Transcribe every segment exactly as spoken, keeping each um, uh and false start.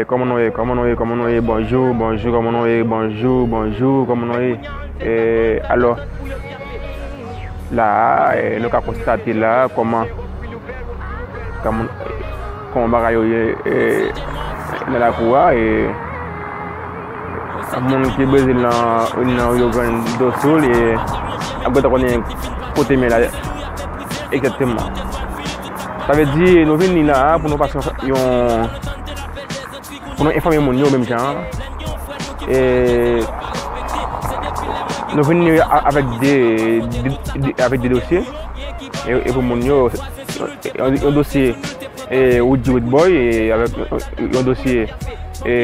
Kòman nou ye? Kòman nou ye? Kòman nou ye? Bonjou, bonjou, kòman nou ye? Bonjou, bonjou, kòman nou ye? E, alò, la a, e, nou ka konstate la a kòman, kòman, kòman bagay yo ye, e, nan lakou a, e, moun ki Brezil nan, nan Rio Grande do Sul, e, ap gentan konnen kote m ye la, egzakteman. Sa vle di, nou vini la a pou nou pase yon, pou nou enfòme moun yo menm jan an. E nou vini a-, avèk de, de, de, avèk de dosye. E, e pou moun yo, yon, yon dosye, e, Roody Roodboy, e avèk yon, yon dosye, e,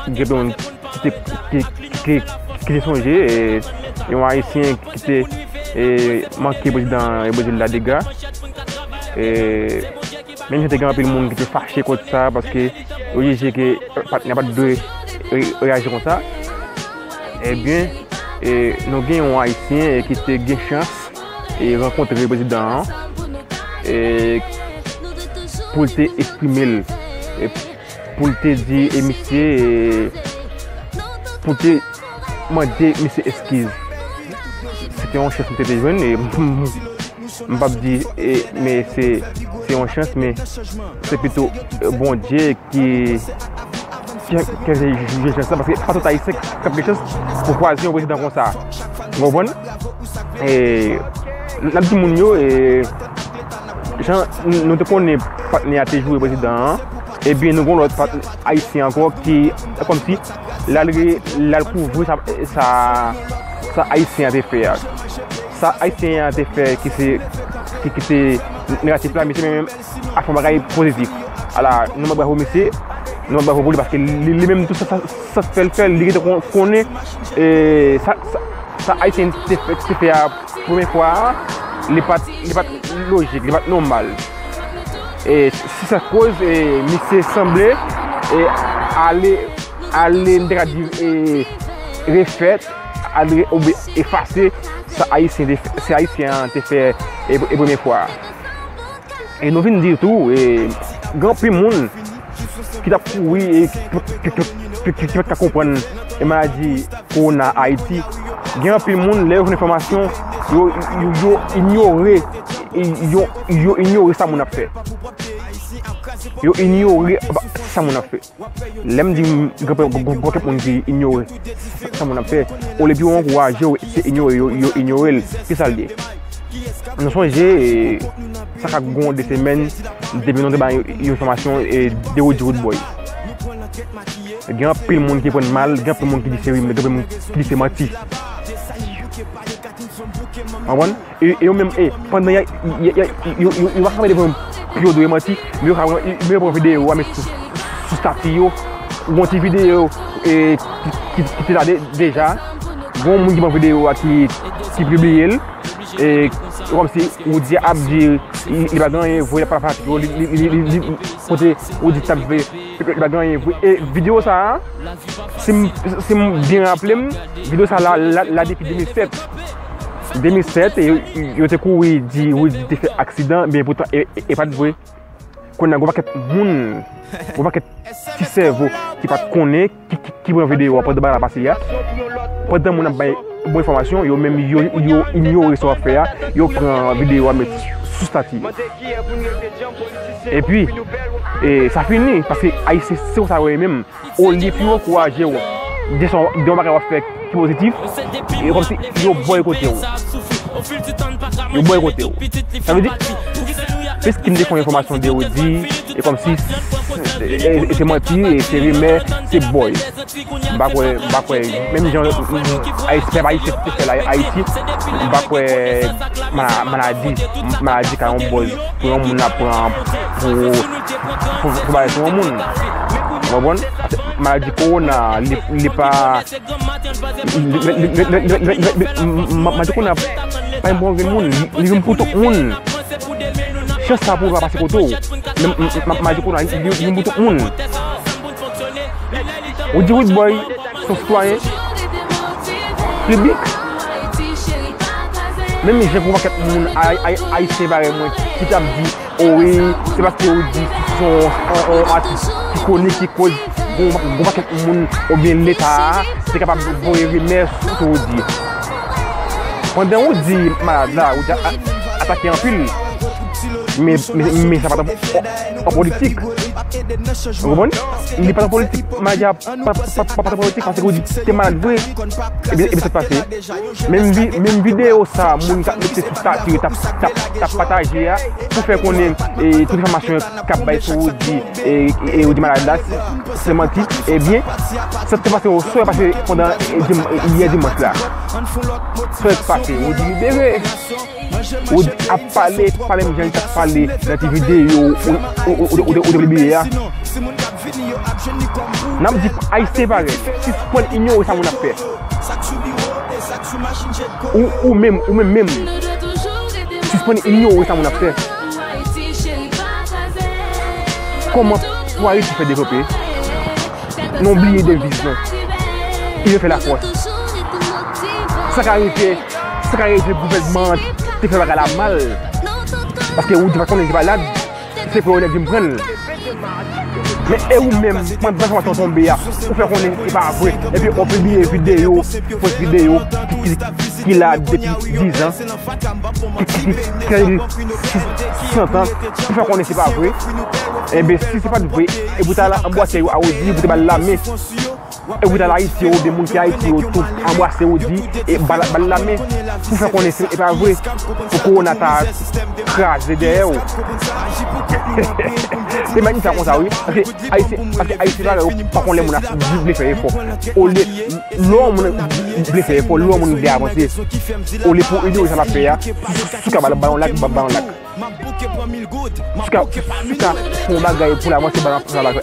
gen moun ki te, ki, ki, ki te sonje, e, yon Ayisyen ki te, e, manke prezidan Brezil la dega. E, menm jan te gen anpil moun ki te fache kont sa, paske yo jije ke patnè pa t dwe re-, reyaji konsa. Ebyen, e, nou gen yon Ayisyen, e, ki te gen chans, e, rankontre prezidan an, e, pou l te eksprime l, e, pou l te di, e, misye, e, pou l te mande misye eskiz. Se te yon chans m te, te jwenn, e, m p ap di, e, men se, se yon chans, men se pito, e, Bondye ki, ki, ki jije chans la, paske pa tout Ayisyen k ap gen chans pou kwaze yon prezidan konsa. Ou konprann? E, n ap di moun yo, e, jan nou te konnen patnè a te joure prezidan an, ebyen, nou gen lòt patnè ayisyen ankò ki, kòmsi, l al re-, l al kouvri sa, sa, sa Ayisyen an te fè a. Sa Ayisyen an te fè ki se, ki, ki te negatif la, misye menm a fè yon bagay pozitif. Ala, nou bat bravo misye, nou bat bravo pou li, paske li, li menm tou sa, sa, sa fè l fè, li gentan kon-, konnen, e, sa, sa, sa Ayisyen te fè, te fè a premye fwa a, li pa t, li pa t lojik, li pa t nòmal. E se sa k koz, e, misye sanble, e, ale, ale, m te ka di, e, refèt, ale, oubyen efase sa Ayisyen te, sa Ayisyen an te fè, e, e premye fwa a. E nou vin di tou, e, gen anpil moun ki t ap kouri e ki, ki, ki, ki, ki, ki pa t ka konprann, e, maladi kowona Ayiti. Gen anpil moun, lè yo jwenn enfòmasyon, yo, yo, yo inyore, yo, yo inyore sa moun ap fè. Yo inyore sa moun ap fè. Lè m di m gen gwo, gwo, gwo kèk moun ki inyore sa, sa moun ap fè, olye pou yo ankouraje w, se inyore yo, yo inyore l. Ki sa l ye? Nou sonje, e, sa ka gon de semèn depi nou te bay yon, yon enfòmasyon, e, de Roody Roodboy. Gen anpil moun ki pran mal, gen anpil moun ki di se rimè, gen anpil moun ki di se manti. Konprann? E, e yo menm, e, pandan y a, y a, y a, yo, yo, yo pa kanpe devan pou yo dwe manti, men yo ka pran, men yo pran videyo a met sou, sou stati yo. Gon ti videyo, e, ki, ki, ki te la de-, deja. Gon moun ki pran videyo a ki, ki pibliye l. E, kòmsi Roody ap di, li, li pa gen anyen vre, l ap pale fatig yo, li, li, li, li, li, kote Roody t ap vle, li pa gen anyen vre. E videyo sa a, si m, si m byen raple m, videyo sa la, la, la depi de mil sèt. De mil sèt, e yo, yo te kouri di Roody te fè aksidan, men poutan, e, e, e pa t vre. Kounye a, gon pakèt moun, gon pakèt ti sèvo ki pa t konnen, ki, ki, ki pran videyo a pandan bagay la pase a. Pandan moun ap bay bon enfòmasyon, yo menm yo, yo inyore sa w ap fè a, yo pran videyo a met sou stati yo. Epi, e, sa fini, paske Ayisyen se konsa yo ye menm. Olye pou yo ankouraje w de sa, de yon bagay w ap fè ki pozitif, e kòmsi yo bòykote w. Yo bòykote w. Sa vle di, piske m te fè yon enfòmasyon de Roody, e kòmsi, e, e, e se manti, e se rimè, se bòy. M pa kwè, m pa kwè, menm jan, mm, Ayis-, pèp ayisyen te fè la Ayiti, m pa kwè ma-, maladi, maladi ka yon bòz pou yon moun ap pran pou, pou, pou bagay sou yon moun. Ou konprann? Maladi kowona, li, li pa, maladi kowona pa yon bon grenn moun, li, li vin pou tout moun. Chans sa pou li pa pase kote w. Men, m, m, maladi kowona, li, li vin pou tout moun. Roody Roodboy, se yon sitwayen piblik. Menm jan gon pakèt moun ay- ay- ayisyen parèy mwen ki t ap di, o wi, se paske ou di se yon, yon, yon atis ki konik ki koz gon, gon pakèt moun oubyen Leta a te kapab voye rimè sou sa ou di. Pandan ou di malad la, ou di a- a- atake anpil. Men, men, men sa pa t an, an politik. Ou konprann? Li pa t an politik, maladi a pa, pa, pa, pa t an politik, paske ou di te malad vre. Ebyen, ebyen, sa t pase. Menm vi- menm videyo sa, moun k ap mete sou stati yo, t ap, t ap, t ap pataje a, pou fè konnen, e, tout enfòmasyon k ap bay sou ou di, e, e, ou di malad la, se, se manti. Ebyen, sa t pase, sa t pase pandan, e, dim- yè dimanch la. Sa t pase, ou di libere. Ou ap pale, pa menm jan li t ap pale nan ti videyo ou, ou, ou, ou, ou, ou te pibliye a. N ap di Ayisyen parèy, sispann inyore sa moun ap fè. Ou, ou menm, ou menm menm, sispann inyore sa moun ap fè. Kòman pou Ayiti fè devlope? Nou bliye deviz nou. Unité fait la force. Sa ka rive, sa ka rive gouvènman an te fè bagay la mal. Paske ou di pa konnen se malad, se pou yo nèk vin pran l. Men e ou menm, pandan enfòmasyon tonbe a, ou fè konnen se pa vre. Epi ou pibliye videyo, fo videyo, ki, ki, ki la depi dizan, ki, ki, ki, ki, ki, santan, pou fè konnen se pa vre. Enben, si se pa t vre, e pou ta la anbwase yo a odi, pou te ba l lamen. E pou ta la Ayiti yo, oubyen moun ki Ayiti yo tou, anbwase odi, e ba l, ba l lamen, pou fè konnen se, e pa vre, pou kowona ta kraze dèyè w. Se mèt di sa konsa, wi. Paske Ayisyen, paske Ayisyen parèy yo pa konn lè moun ap vle fè efò. Olye, lè yon moun vle fè efò, lè yon moun vle avanse, olye pou inyore sa l ap fè a, si w ka ba l, ba l yon lak, ba, ba l yon lak. Si w ka, si w ka fè yon bagay pou l avanse, ba l yon lak.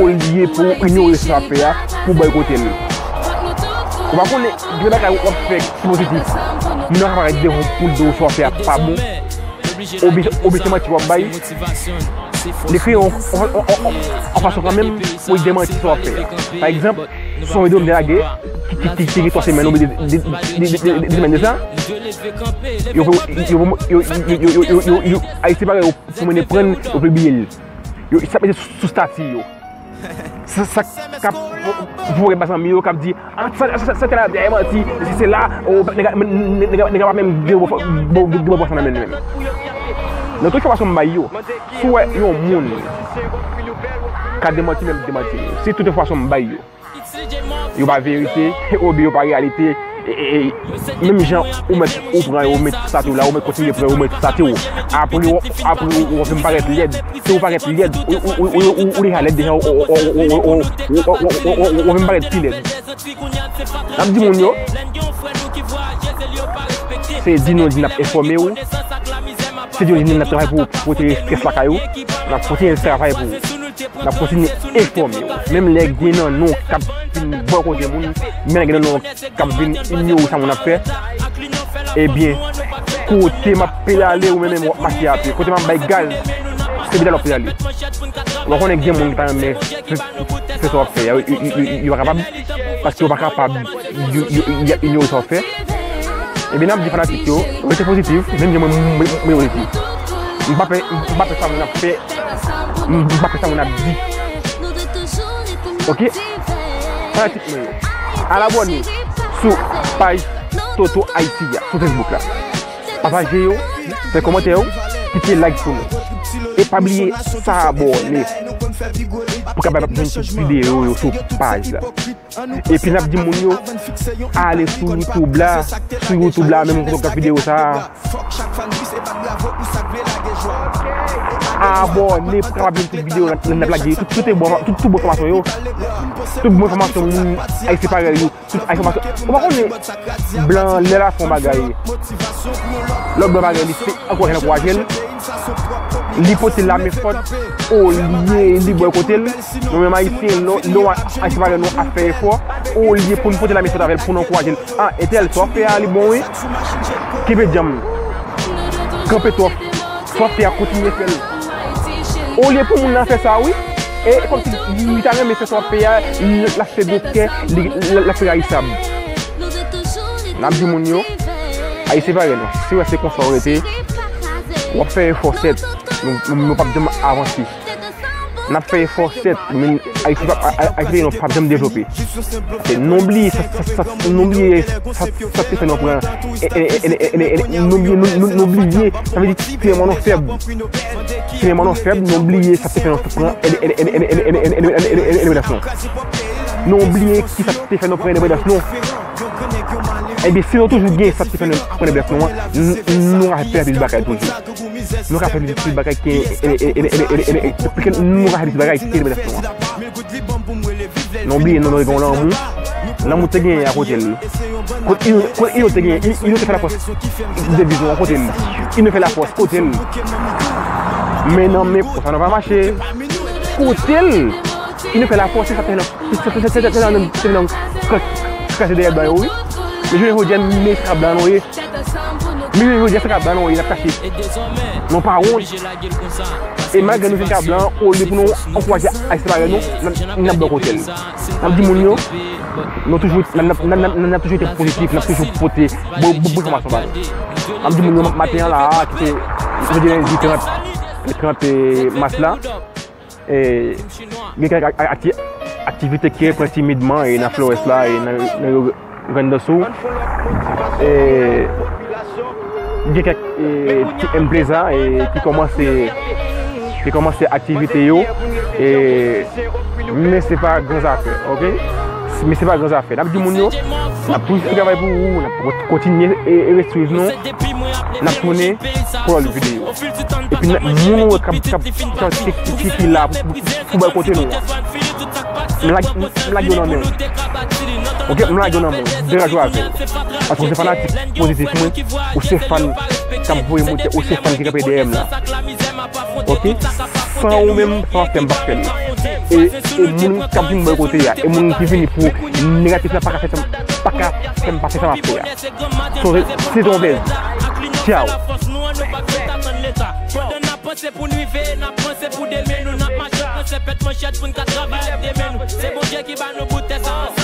Olye pou inyore sa l ap fè a, pou bòykote l. Ou pa konnen, gen bagay w ap fè ki pozitif. Moun nan ka parèt devan w pou l di w sa w ap fè a pa bon. Oubyen, oubyen se manti w ap bay. Li kreye yon, yon, yon, yon, yon fason kanmenm pou l demanti sa w ap fè a. Pa egzanp, se yon videyo m te lage, ki, ki, ki, ki gen twa semèn oubyen de, de, de semèn de sa. Yo, yo, Ayisyen parèy yo, pou mennen prann, yo pibliye l. Yo, sa mete sou, sou stati yo. Sa, sa k ap voye ba zanmi yo, k ap di, "Ah, sa, sa, sa, sa, sa, la, e manti, se, se la, o, nèg, nèg, nèg, nèg pa menm gen bon, bon, bon, bon, bon, nan men menm." Nan tout enfòmasyon m bay yo, si w wè yon moun ka demanti, menm demanti, se tout enfòmasyon m bay yo. Yo pa verite, oubyen yo pa reyalite, e, e, e, menm jan ou mèt ou pran yo, ou met sou stati w la, ou mèt kontinye pran yo, ou met sou stati w. Apre, w, apre, w, w ap vin parèt lèd. Si w parèt lèd, ou, ou, ou deja lèd deja, w, w ap vin parèt pi lèd. N ap di moun yo, se di nou di n ap enfòme w, se di nou di n ap travay pou w, pou w retire estrès lakay ou, n ap kontinye travay pou w. N ap kontinye enfòme w. Menm lè gen nan nou k ap vin bòykote moun, menm lè gen nan nou k ap vin inyore sa moun ap fè, ebyen, kote m ap pedale, ou menm menm w ap mache a pye. Kote m ap bay gaz, se pedale w ap pedale. Ou pa konnen gen moun ki pa renmen fè, fè sa w ap fè a. Yo, yo, yo, yo, yo pa kapab, paske yo pa kapab, yo, yo, y ap inyore sa w ap fè. Ebyen, n ap di fanatik yo, rete pozitif, menm jan mwen, mwen, mwen pozitif. M pa pè, m pa pè sa moun ap fè, m pa pè sa moun ap di. Oke? Fanatik mwen yo, al abòne sou paj Toto Ayiti a, sou Facebook la. Pataje yo, fè kòmantè yo, kite like pou nou. E pa bliye abòne pou kapab jwenn tout videyo yo sou paj la. Epi n ap di moun yo, ale sou YouTube la, sou YouTube la, menm kote w gad videyo sa a. Abòne pou kapab jwenn tout videyo n ap, n ap lage, tout, tout bon, tout, tout bon enfòmasyon yo. Tout bon enfòmasyon moun Ayisyen parèy yo, tout enfòmasyon. Ou pa konnen blan an lè l ap fè yon bagay, lòt blan parèy li se ankouraje l, ankouraje l. Li pote lame fòt olye li bòykote l. Nou menm Ayisyen, lè, lè w a, Ayisyen parèy nou ap fè efò, olye pou n pote lame fòt avè l, pou n ankouraje l. Ah, entèl, sa w ap fè a, li bon, wi. Kenbe djanm. Kanpe twòp. Sa w ap fè a, kontinye fè l. Olye pou moun nan fè sa, wi. E kòmsi li ta renmen fè sa w ap fè a, l ap fè doktè, li, l ap fè rayisab. N ap di moun yo, Ayisyen pa rèd non. Si w wè se konsa w rete, w ap fè efò sèt, nou, nou, nou p ap janm avanse. N ap fè efò sèt, men Ayiti p ap, Ay-, Ayiti nou p ap janm devlope. Se nou bliye sa, sa, sa, nou bliye sa, sa te fè nou pran, e, e, nou bliye, nou, nou, nou bliye, sa vle di, se yon mòn nou fèb. Finalman, nou fèb, nou bliye sa k te fè nou pran endepandans nou. Nou bliye ki sa k te fè nou pran endepandans nou. Ebyen, si nou toujou gen sa k te fè nou pran endepandans nou an, n-, n-, nou ka fè plis bagay toujou. Nou ka fè plis bagay ke, e, e, nou ka fè plis bagay ke endepandans nou an. Nou bliye, nou, nou gen yon lanmou. Lanmou te genyen a kote l. Kot Ino, kot Ino te genyen, I-, Ino te fè lapòs de vizyon a kote l. Ino fè lapòs kote l. Men nan men, konsa nou pa mache. Kote l. Ino fè lapòs, se sa te nan, se, se, se, se, se, se nan, se nan kras-, kraze dèyè blan yo, wi. Men jounen jodi a, men esklav blan nou ye. Men jounen jodi a, se esklav blan nou ye, n ap kache. Nou pa wont. E malgre nou se esklav blan, olye pou nou ankouraje Ayisyen pa rèd non, n ap, n ap bò kote l. N ap di moun yo, nou toujou, n ap, n ap, n ap, n ap, n ap toujou ete pozitif, n ap toujou pote bon, bon, bon enfòmasyon ba nou. N ap di moun yo maten an la a, ki se jodi lendi trant, trant mas la, e, gen kèk ak-, ak-, akti-, aktivite ki reprann timidman e nan Florès la e nan, nan Rio Grande do Sul. E, gen kèk, e, ti empreza, e, ki kòmanse, ki kòmanse aktivite yo, e, men se pa gran zafè, oke? Men se pa gran zafè. N ap di moun yo, n ap toujou travay pou ou, n ap kontinye e, e swiv nou, n ap tounen pou lòt videyo. Epi n-, moun ou wè k ap, k ap, k ap, ki, ki, ki la pou, pou, pou bòykote nou an, m lage, m lage yo nan men w. Oke, m lage yo nan men w. Degaje w avè l. Paske w se fanatik pozitif mwen, ou se fan k ap voye moute, ou se fan ki kanpe dèyè m la. Oke? San ou menm, sa w ap fè m p ap fè l. E, e moun k ap vin bòykote a, e moun ki vini pou negatif la pa ka fè sa, pa ka fè m pa fè sa m ap fè a. So, se, se yon bèz. Ciao. Pandan n ap panse pou n rive, n ap panse pou demen nou, n ap mache pran sèpèt manchèt pou n ka travay ak demen nou. Se Bondye ki ba nou bout tè sa ansanm.